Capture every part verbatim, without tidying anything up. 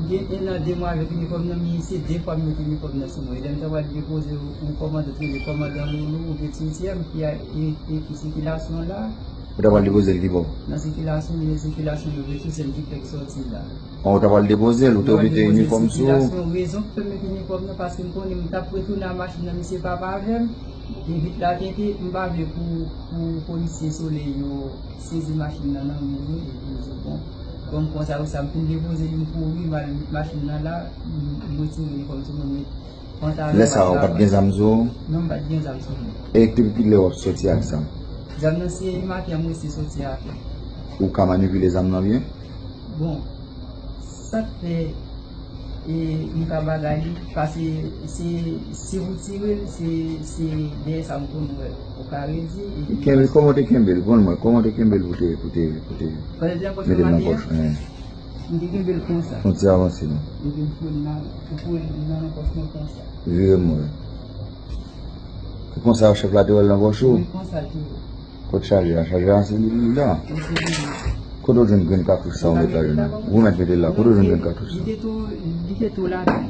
Gen en an, de mwa avèk inifòm nan, men se de fwa m mete inifòm nan sou mwen. E lè m ta pral depoze yon kòmandan, te rele kòmandan Loulou, oubyen Tityè, m ki a, e, e ki sikilasyon la. Ou ta pral depoze l ki bò? Nan sikilasyon, men sikilasyon yo, se m ki fèk sòti la. An, ou ta pral depoze l, ou te oblije mete inifòm sou ou? Rezon ki fè m mete inifòm nan, paske m konnen m t ap retounen ak machin nan, misye pa avè m. E vit la tenten, m pa vle pou, pou polisye Solèy yo sezi machin nan nan men mwen, epi yo di, bon, kòm konsa, ou sa, m fin depoze li, m kouri, m al met machin nan la, m, m retire li kòm se mwen met pantalon. Lè sa a, ou pa t gen zam sou ou? Non, m pa t gen zam sou mwen. E depi kilè w ap sòti ak zam? Zam nan se maten an m resi sòti ak li. Ou ka manipile zam nan byen? Bon, sa k fè, e, m ka bagay li, paske se, si ou tire l, se, se dèyè sa m konn wè, ou ka redi, epi... Kenbe, kòman w te kenbe l? Bon, mwen, kòman w te kenbe l pou te, pou te, pou te mete l nan pòch? Pa egzanp, m te kenbe l konsa. Fon ti avanse, non. Epi m foure l nan, m foure l nan, nan pòch mwen konsa. Vire m wè. Se konsa chèf la te wè l nan pòch ou? Wi, konsa l te ye. Kot chaje a? Chaje a se li la. Li se li. Kote w jwenn grenn katouch sa w met la, Junior? Ou mèt mete l la. Kote w jwenn grenn katouch sa? Li te tou, li te tou ladan.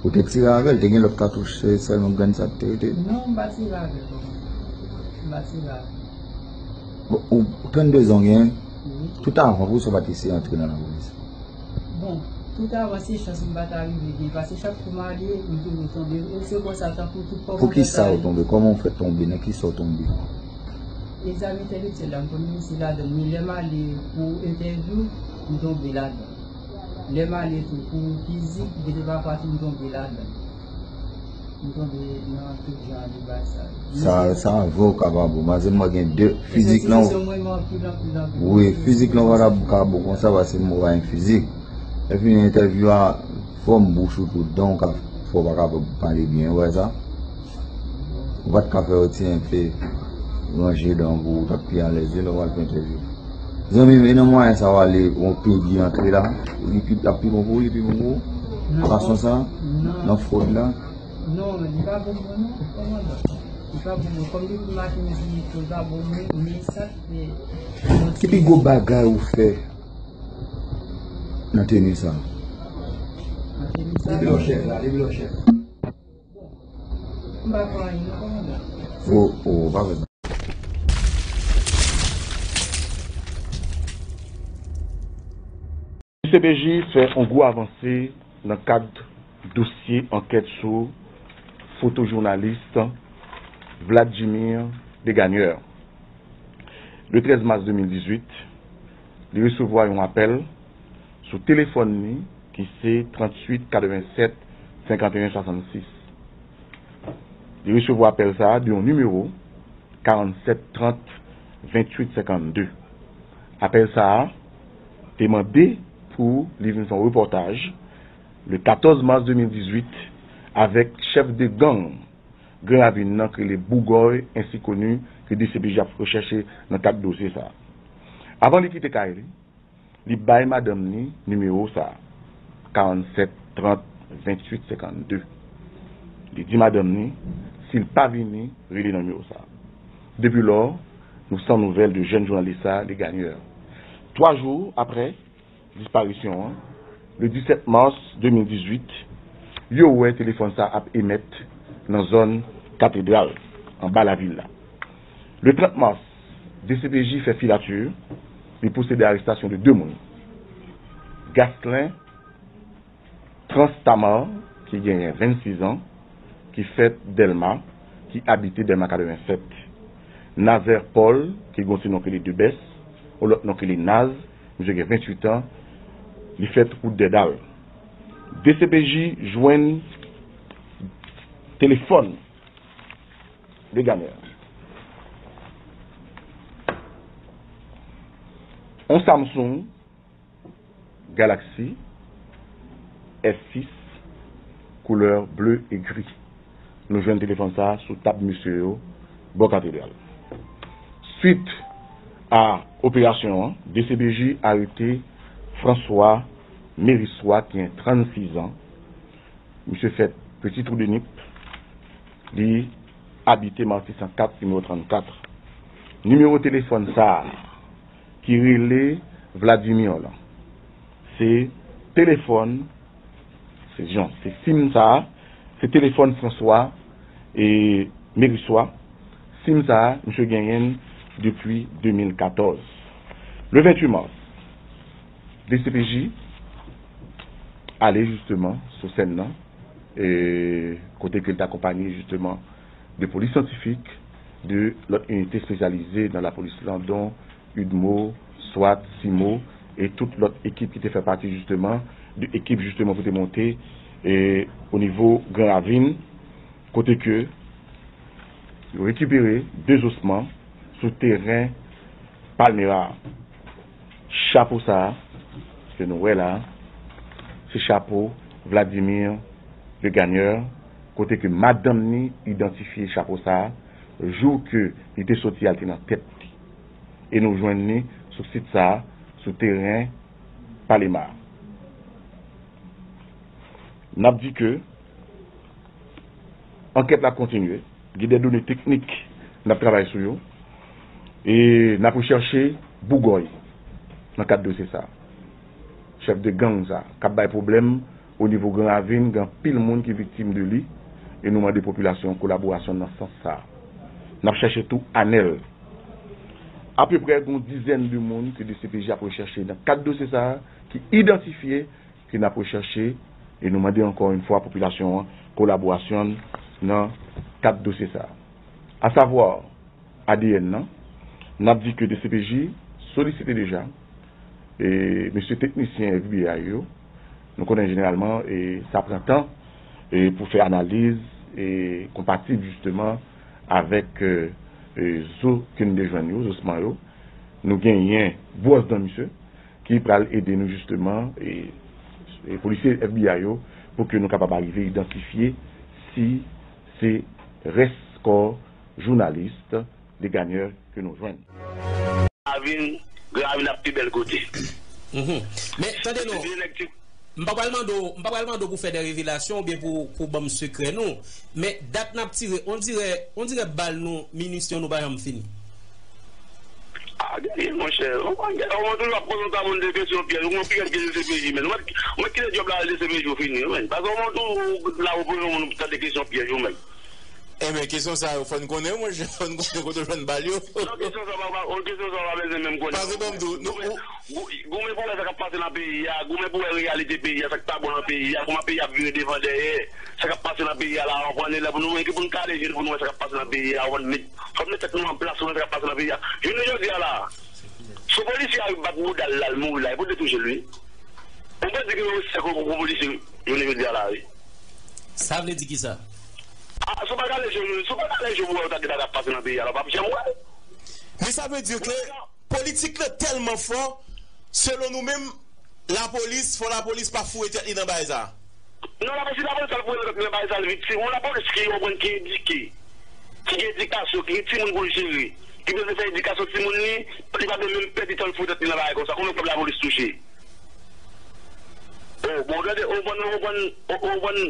Ou te tire avè l, te gen lòt katouch, se sèlman grenn sa k te rete? Non, m pa tire avè l, papa. M pa tire avè l. Bon, ou, trannde zan w gen? Wi. Tout avan, poukisa w pa t eseye antre nan lapolis? Bon, tout avan se chans m pa ta rive gen, paske chak kou m ale, m toujou tonbe. E se konsa, tankou tout kòmandè sa yo. Poukisa w tonbe? Kòman w fè tonbe? Nan kisa w tonbe? Egzamen entèlektyèl la, m konn reyisi ladan l, men lè m ale pou entèvyou, m tonbe ladan l. Lè m ale tou pou fizik, gen de pafwa tou m tonbe ladan l. M tonbe nan tout jan de bagay sa yo. Sa, sa vre w ka pa bon. Paske mwen gen de fizik lan. Wi, fizik lan w pa ta ka bon konsa paske m wè yon fizik. Epi entèvyou a, fòm bouch ou tout dan w ka fè w pa ka pale byen, ou wè sa? Ou pa t ka fè yo ti enpe ranje dan w pou w t ap pi alèz wi lè w pral fè entèvyou. Zanmi m, e nan mwayen sa w ale, yon pedi antre la, li pi, ap pi bon pou ou, li pi bon pou ou? Fason sa, nan fwod la? Non, li pa bon pou mwen, kòmandan. Li pa bon pou mwen. Kòm depi maten, mwen di li pa bon pou mwen, men sa k fè. Ki pi gwo bagay ou fè nan teni sa? Nan teni sa? Depi lè w chèf la, depi lè w chèf. M pa fè anyen, non, kòmandan. O, o, pa vre. D C P J fè yon gwo avanse nan kad dosye ankèt sou fotojounalis Vladjimir Legagneur. Le trèz mas de mil dizuit, li resevwa yon apèl sou telefòn li ki se tranntuit katrevennsèt senkanteyen swasannsis. Li resevwa apèl sa a de yon nimewo karannsèt trant venntuit senkannde. Apèl sa a te mande pou li vin fè yon repòtaj le katòz mas de mil dizuit avèk chèf de gang Gran Ravin nan ki rele Bougòy, ensi koni ke D C P J ap rechèche nan kad dosye sa a. Avan li kite kay li, li bay madanm li nimewo sa a, karannsèt trant venntuit senkannde. Li di madanm li, si l pa vini, rele nan nimewo sa a. Depi lò, nou san nouvèl de jèn jounalis sa a, Legagneur. Twa jou apre disparisyon an, le disèt mas de mil dizuit, yo wè telefòn sa ap emèt nan zòn Katedral, anba lavil la. Le trant mas, D C P J fè filati, li pwosede arestasyon de de moun. Gaslin Transtamar, ki genyen vennsis an, ki fèt Dèlma, ki abite Dèlma katrevennsèt. Nazaire Paul, ki gon ti non ki rele Debès, yon lòt non ki rele Naz, misye gen venntuit an, li fèt wout Dèdal. D C P J jwenn telefòn Legagneur. On Samsung Galaxy S sis, koulè ble e gri. Nou jwenn telefòn sa a sou tab mesye yo, bò katedral. Swit a operasyon an, D C P J arete François Mérissois, ki gen trannsis an. Misye fèt Petit Trou de Nip. Li abite Matisan kat, nimewo trannkat. Nimewo telefòn sa a ki rele Vladimir lan, se telefòn Se jan, se sim sa a, se telefòn François e Mérissois. Sim sa a, misye genyen l depi de mil katòz. Le venntuit mas, D C P J ale jisteman sou sèn nan, e kote ke l t akonpaye jisteman de polis syantifik, de lòt inite espesyalize nan lapolis lan, dont UDMO, swat, CIMO, e tout lòt ekip ki te fè pati jisteman de ekip jisteman pou te monte e o nivo Gran Ravin, kote ke yo rekipere de zosman sou teren Palmera. Chapo sa a ke nou wè la, se chapo Vladimir Legagneur, kote ke madanm ni idantifye chapo sa a, jou ke li te soti al te nan tèt li. E nou jwenn li sou sit sa a, sou teren Palema. N ap di ke ankèt la ap kontinye. Gen de done teknik n ap travay sou yo. E n ap rechèche bougòy nan kad dosye sa. Chèf de gang sa k ap bay pwoblèm o nivo Gran Ravin, gen anpil moun ki viktim de li. E nou mande popilasyon an kolaborasyon nan sans sa. N ap chèche tou Anèl. Apeprè gen yon dizèn de moun ke D C P J ap rechèche nan kad dosye sa a, ki idantifye, ke n ap rechèche, e nou mande ankò yon fwa popilasyon an kolaborasyon nan kad dosye sa a. Asavwa, A D N nan, n ap di ke D C P J solisite deja e mesye teknisyen F B I yo. Nou konnen jeneralman e sa pran tan e pou fè analiz e konpatib jisteman avèk e, e zo ke n te jwenn yo, zosman yo. Nou genyen bwòs dan misye ki pral ede nou jisteman e, e polisye F B I yo pou ke nou kapab arive idantifye si se rès kò jounalis Legagneur ke nou jwenn. Ravin, Gran Ravin ap pi bèl kote. Mhm. Men tande non, m pa pral mande w, m pa pral mande w pou fè de revelasyon oubyen pou, pou ban m sekrè non. Men dat n ap tire, on dirè, on dirè bal nou, minisyon nou pa janm fini. Ah, gade, monchè. Ou konn, ou konn toujou ap poze yon ta moun de kesyon pyèj. Ou konn piga de kesyon D C P J, men. Ou mèt, ou mèt kite djòb la al D C P J ou fini, men. Paske ou konn toujou la ou poze yon moun ta de kesyon pyèj ou menm. Enben, kesyon sa yo, fò n konnen, monchè, fò n konnen kote w jwenn bal yo. Non, kesyon sa pa, pa, kesyon sa pa bezwen menm konnen. Paske ban m di w, nou, ou, Goumen pou wè sa k ap pase nan peyi a, goumen pou wè reyalite peyi a, sa k pa bon nan peyi a, kòman peyi a ap vire devan dèyè, sa k ap pase nan peyi a la, w konprann, e lè pou nou, e pou n kale je nou pou nou wè sa k ap pase nan peyi a, w konprann, met, fò n met tèt nou an plas pou nou wè sa k ap pase nan peyi a. Jounen jodi a la, si yon polisye al bat bouda l la, l mouri la, e pou detouche l wi. Ou pa di ke yo sèk yon polisye jounen jodi a la wi. Sa vle di kisa? A, si w pa kale je, si w pa kale je pou wè w ta gen bagay ap pase nan peyi a la, w p ap janm wè l. Men sa vle di ke politik lan tèlman fò, selon nou menm, lapolis, fò lapolis pa foure tèt li nan bagay sa. Non, lapolis, si lapolis al foure tèt li nan bagay sa, l viktim. Yon lapolis ki, w konprann, ki edike, ki gen edikasyon, ki gen timoun pou l jere, ki bezwen fè edikasyon timoun li, li pa dwe menm pèdi tan l foure tèt li nan bagay konsa. Konbyen kòb lapolis touche? O, bon, gade, w konprann, w konprann, w konprann,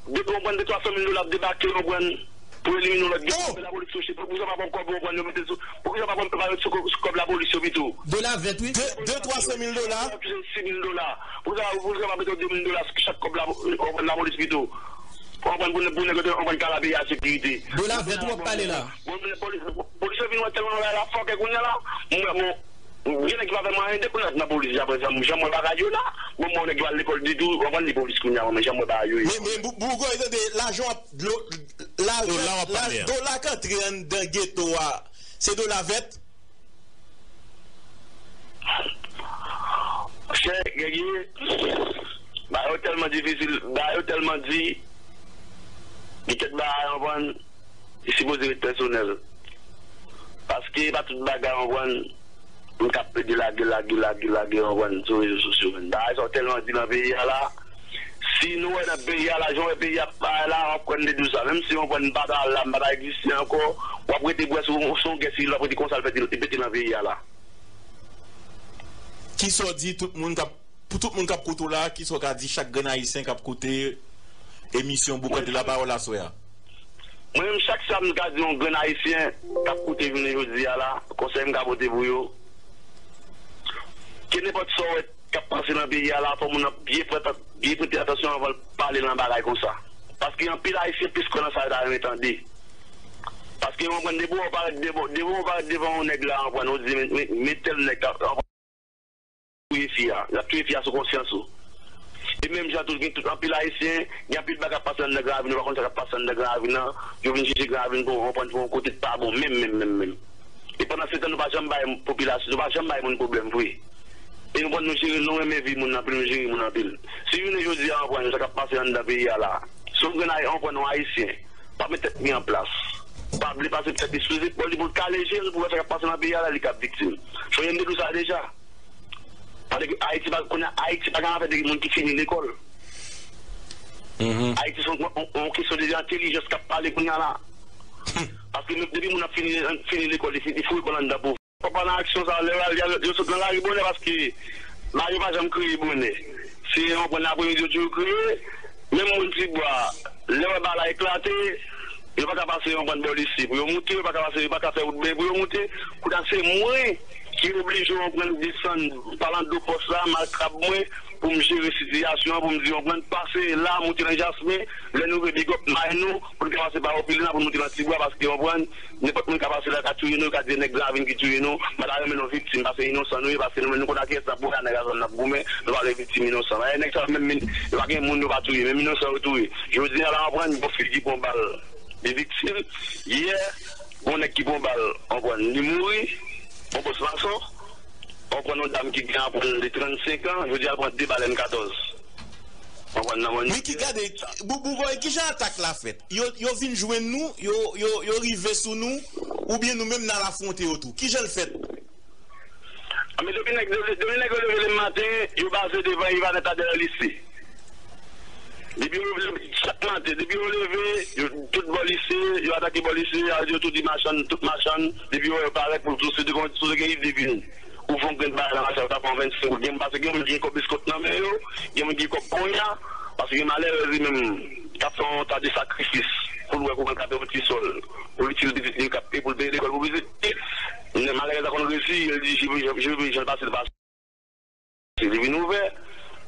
de, w konprann de twa san mil dola ap debake, w konprann, pou elimine yon lòt gang. Men lapolis touche, poukisa pa pran kòb yo pran yo mete sou, poukisa pa pran pa met sou kò-, sou kòb lapolis yo pito? Dola vèt, wi. De, de twa san mil dola. Sis mil dola. Poukisa, poukisa pa mete de mil dola sou chak kòb la, w konprann, lapolis pito? W konprann, pou nèg, pou nèg yo te konprann ka la peyi a sekirite. Dola vèt w ap pale la. Bon, polis, polis yo vin wè tèlman bagay la fòkè kounye a la. Mwen, mwen, Gen nèg ki pa fè mwen anyen depi lè nan polis, apre sa, m janm wè bagay yo la. Bon, mwen, nèg ki pa al lekòl ditou, w konprann, li polis kounye a, mwen, men janm wè bagay yo ye. Men, men, Bou-, Bougòy, tande, lajan w ap, dlo, lajan, dola w ap pale a. Dola k antre anndan geto a, se dola vèt? Monchè, Guerrier, bagay yo tèlman difisil, bagay yo tèlman di, li tèt bagay, w konprann, li sipoze ret pèsonèl. Paske pa tout bagay, w konprann, moun k ap plede lage, lage, lage, lage, w konprann, sou rezo sosyo, menn. Bagay sa yo tèlman di nan peyi a la. Si nou wè nan peyi a la, jan w wè peyi a ap bay la, w ap kwè n te di w sa. Menm si w konprann m pa ta la, m pa ta egziste ankò, w ap rete bwè sou, sou yon gè sivil, w ap rete konsa l pete, l pete nan peyi a la. Kisa w di tout moun k ap Pou tout moun k ap koute w la, kisa w ka di chak grenn ayisyen k ap koute emisyon Boukante Lapawòl aswè a? Mwen menm, chak sa m ka di yon grenn ayisyen k ap koute jounen jodi a la, konsèy m ka pote pou yo, ke nenpòt sa w wè k ap pase nan peyi a la, fò moun nan byen prete, byen prete atansyon anvan l pale nan bagay konsa. Paske anpil Ayisyen plis kwè nan sa yo ta renmen tande. Paske w konprann, depi w parèt devan, depi w parèt devan yon nèg la, w konprann, ou di, men, men, men tèl nèg la, w konprann, touye fi a, l ap touye fi a sou konsyans ou. E menm jan tou, gen tout anpil Ayisyen, gen anpil bagay k ap pase anndan Gran Ravin, yo pa konn sa k ap pase anndan Gran Ravin nan, yo vin chèche Gran Ravin pou, w konprann, pou yon kote k pa bon, menm, menm, menm, menm. E pandan se tan, nou pa janm bay popilasyon, nou pa janm bay moun pwoblèm vre. E nou konn nou jere, nou renmen vi moun anpil, nou jere moun anpil. Si jounen jodi a, w konprann, sa k ap pase anndan peyi a la, si yon grenn Ay-, w konprann, yon Ayisyen pa met tèt li an plas, pa vle pase tèt li sou zepòl li pou l kale je l pou wè sa k ap pase nan peyi a la, li k ap viktim. Fò n di nou sa deja. Paske Ayiti pa, kounye a, Ayiti pa gen afè de moun ki fini lekòl. Ayiti se yon, yon, yon kesyon de entèlijans k ap pale kounye a la. Paske menm depi moun ap fini, fini lekòl, li, li foure kò l anndan pou. Papa nan aksyon sa, lè yo al, yo sot nan lari bonè paske lari yo pa janm kreye bonè. Se yon pwen apremidi yo toujou kreye. Menm moun Tibwa, lè yo wè bagay la eklate, yo pa ka pase yon pwen bò lise pou yo moute, yo pa ka pase, yo pa ka fè wout bè pou yo moute. Kounye a se mwen ki oblije yon pwen desann pa lando pòs la, m al krab mwen, pou m jere sitiyasyon an, pou m di yon pwen pase la, moute nan Jasmen, lè nou vle bigòp may nou, pou n ka pase pa Opilina, pou n moute nan Tibwa, paske yon pwen, nenpòt moun ka pase la, ka touye nou, yo ka di nèg Gran Ravin ki touye nou, m pa ta renmen nou viktim, paske inosan nou ye, paske nou menm nou konn a kiyès n ap goumen, a nèg a zòn n ap goumen, nou pa vle viktim inosan. Paske nèg sa yo menm, yo pa gen moun yo pa touye, menm inosan yo touye. Jodi a la, w konprann, yon fi ki pran bal, li viktim. Yè, gon nèg ki pran bal, w konprann, li mouri, yon pòs mason, w konprann, yon dam ki gen aprann de trannsenk an, jodi a l pran de bal M katòz. W konprann, nan mòn. Wi, ki gade, Bou-, Bougoy, kijan atak la fèt? Yo, yo vin jwenn nou, yo, yo, yo rive sou nou, oubyen nou menm n al afwonte yo tou? Kijan l fèt? Anben, depi nèg, depi, depi nèg yo leve lemen maten, yo baze devan Ivanèt la dèyè lise. Depi yo leve, chak maten, depi yo leve, yo tout bò lise, yo atake bò lise, yo tou di machann, tout machann, depi yo wè yo parèt pou tou, si te gen, si te gen ide vini. Ou fè yon grenn bagay nan mache a, ou ta pran vennsenk goud. Gen, paske gen moun ki gen kòb eskòt nan men yo, gen moun ki gen kòb kounye a, paske gen malerèz li menm, k ap fè yon ta de sakrifis, pou l wè kòman l ka fè yon ti sòl, pou l itil pitit li, k ap, e pou l peye lekòl pou pitit li. Men malerèz la konn resi, li di, je veux, je veux, je veux, pase l pase. Li vin ouvè.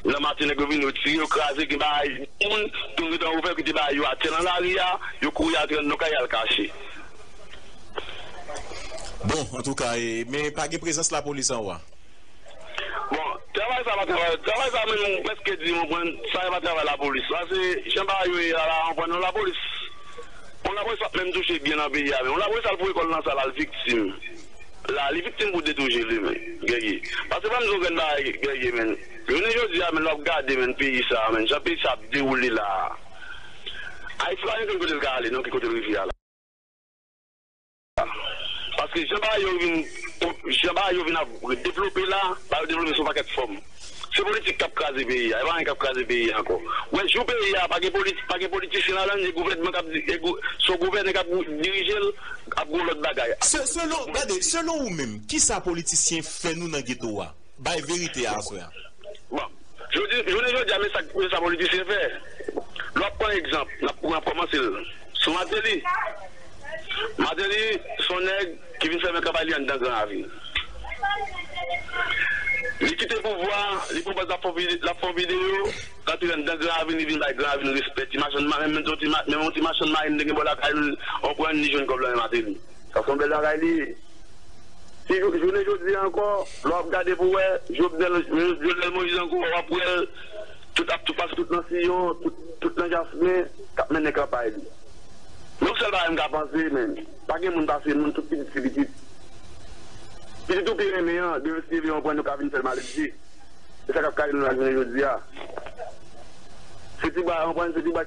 Nan maten, nèg yo vin, yo tire, yo kraze, gen bagay, moun, tou gentan ouvè, kite bagay yo atè nan lari a, yo kouri al nan kay al kache. Bon, antouka, e, men pa gen prezans lapolis anwo a. Bon, travay sa pa travay, travay sa menm, m prèske di, w konprann, sa e pa travay lapolis. Sa se, jan bagay yo ye a la, w konprann, yon lapolis. Yon lapolis p ap menm touche byen nan peyi a, men yon lapolis al pou ekòl nan sa, l al viktim. La, li viktim pou de tou je li, men, Guerrier. Paske pa m di yon grenn bagay, Guerrier, men. Jounen jodi a, men, lè w ap gade, men, peyi sa a, men, jan peyi sa a ap dewoule la a. Ayiti pa gen kote l ka ale, non, ki kote l rive a la. Paske jan bagay yo vin, jan bagay yo vin ap devlope la, bagay yo devlope sou pakèt fòm. Se politik k ap kraze peyi a, e pa anyen k ap kraze peyi a ankò. Ou wè, jou peyi a, pa gen politi-, pa gen politisyen ladan l, e gouvènman k ap di-, e gou-, se yon gouvènè k ap dirije l, ap gen yon lòt bagay. Se-, selon, gade, selon ou menm, kisa politisyen fè nou nan geto a? Bay verite a aswè a. Bon, jodi, jounen jodi a, men sa, men sa politisyen fè. Lè w ap pran egzanp, n ap, n ap kòmanse l sou Martelly. Martelly, se yon nèg ki vin fèmen kanpay li anndan Gran Ravin. Li kite pouvwa, li pran pòz l ap fè yon vide-, l ap fè yon videyo, l antre anndan Gran Ravin, li vin bay Gran Ravin respè. Ti machann ma-, menm, menm yon ti ma-, menm yon ti machann mayi m te gen bò lakay m, w konprann, li jwenn kòb la nan Martelly. Sa se yon bèl bagay li ye. Si jou-, jounen jodi a ankò, lè w ap gade pou wè, Jovenel, Jovenel Moïse ankò, w ap wè l, tout ap tou pase tout nan Siyon, tout, tout nan Jasmen, k ap mennen kanpay li. Men yon sèl bagay m ka panse, men, pa gen moun pase moun, tout pitit se pitit. Pitit ou pi renmen an, demen si Dye vle, w konprann, yo ka vin fè l maledve. Se sa k ap kale nou la jounen jodi a. Se ti bwa, w konprann, se ti bwa.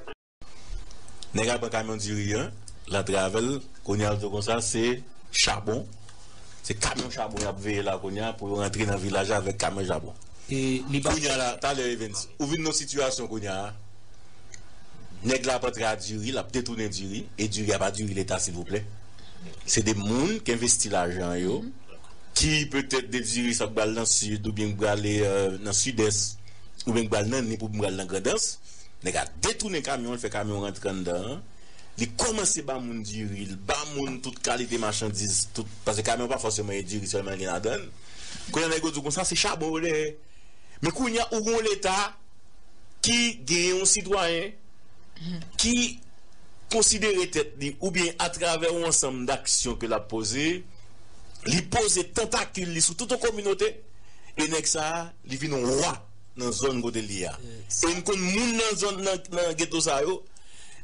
Nèg la pran kamyon diri an, l antre avè l, kounye a l di konsa, se chabon. Se kamyon chabon y ap veye la kounye a pou yo rantre nan vilaj la avèk kamyon chabon. E li pa Kounye a la, talè Evens, ou vin nan sitiyasyon kounye a, nèg la ap antre a diri, l ap detounen diri, e diri a pa diri Leta, silvouplè. Se de moun k envesti lajan yo, ki petèt de diri sa k pral nan sid, oubyen k prale, euh, nan sidès, oubyen k pral nan Nip, oubyen k pral nan Grandans. Nèg la detounen kamyon, l fè kamyon rantre anndan an. Li kòmanse ba moun diri, l ba moun tout kalite machandiz, tout, paske kamyon pa fòseman e diri sèlman l gen ladan l. Kounye a nèg yo di w konsa, se chabon yo dèyè. Men kounye a, ou gen yon Leta ki gen yon sitwayen ki konsidere tèt li, oubyen atravè yon ansanm d'aksyon ke l ap poze, li poze tantakil li sou tout yon kominote, e nèg sa a, li vin yon wa nan zòn kote l ye a. E n konn moun nan zòn, nan, nan geto sa yo,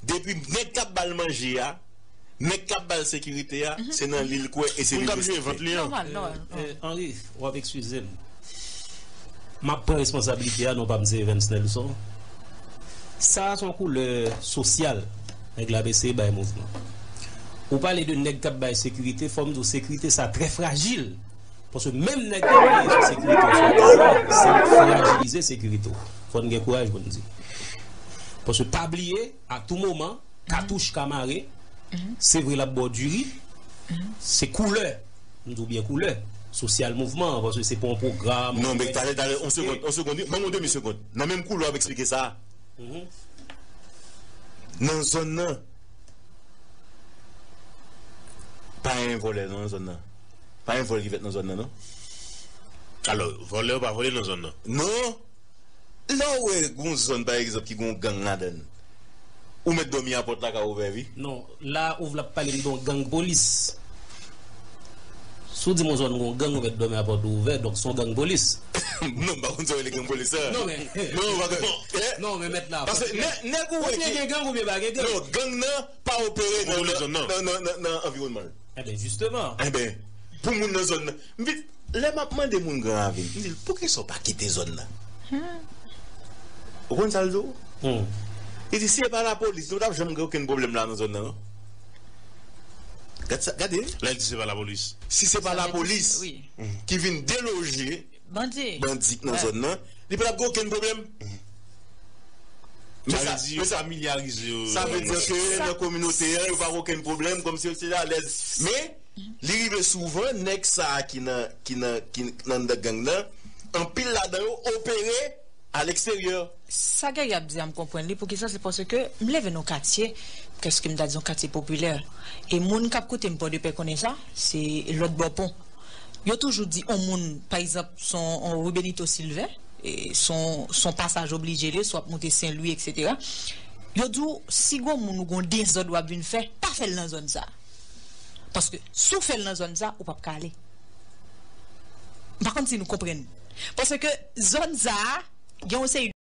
depi nèg k ap ba l manje a, nèg k ap ba l sekirite a, se nan li l kwè e se li l respekte. Nòmal, nòmal. Henri, w ap eskize m. M ap pran responsablite a, non pa m se Evens Nelson. Sa a se yon koulè sosyal nèg la ap eseye bay mouvman. Ou pale de nèg k ap bay sekirite, fò m di w sekirite sa trè frajil. Paske menm nèg k ap peye sou sekirite w swadizan, se l k frajilize sekirite w. Fò n gen kouraj pou n di. Paske pa bliye, a tou moman, katouch ka mare, se vre l ap ba w diri, se koulè, m di w byen koulè, sosyal mouvman an, paske se pa yon pwogram. Non, men talè, talè, yon segonn, yon segonn, ban m yon demi segonn. Nan menm koulè w ap eksplike sa a. Nan zòn nan, pa gen vòlè non, nan zòn nan. Pa gen vòl ki fèt nan zòn nan, non. Alò, vòlè yo pa vòlè nan zòn nan. Non. Lè w wè gon zòn, pa egzanp, ki gon gang ladan l, ou mèt dòmi a pòt la ka ouvè, wi. Non, la ou vle ap pale m de yon gang polis. Si w di m yon zòn gon gang, ou mèt dòmi a pòt ouvè, donk se yon gang polis. Non, m pa konn sa w rele gang polis la. Non, men. Non, w pa konn. Non, men mèt la. Paske nè-, nèg ou wè ki gen gang oubyen pa gen gang. Non, gang nan pa opere nan, nan, nan, nan, nan anviwònman l. Enben, jisteman. Enben, pou moun nan zòn nan. M vin, lè m ap mande moun Gran Ravin, m di l, "Poukisa w pa kite zòn nan?" Ou konn sa l di w? Li di, "Si se pa lapolis, nou t ap janm gen okenn pwoblèm la nan zòn nan, non." Gad sa, gade. Lè l di se pa lapolis. Si se pa lapolis ki vin deloje bandi, bandi nan zòn nan, li pa t ap gen okenn pwoblèm. Men sa vle di yo familyarize yo. Sa vle di ke nan kominote a, yo pa gen okenn pwoblèm, kòmsi yo se alèz. Men, li rive souvan, nèg sa a ki nan, ki nan, ki nan anndan gang nan, anpil ladan yo opere a leksteryè. Sa Guerrier ap di a, m konprann li. Poukisa? Se paske m leve nan katye, prèske m ta di yon katye popilè. E moun k ap koute m Pòdepè konnen sa, se lòt bò pon. Yo toujou di on moun, pa egzanp, se on, on Rubenito Sylvain, e se on, se on pasaj oblije li, si w ap moute Sen Lwi, etsetera. Yo di w, si gon moun ou gon dezòd w ap vin fè, pa fè l nan zòn sa. Paske si w fè l nan zòn sa, ou p ap ka ale. M pa konn si nou konprann. Paske zòn sa a, gen yon seri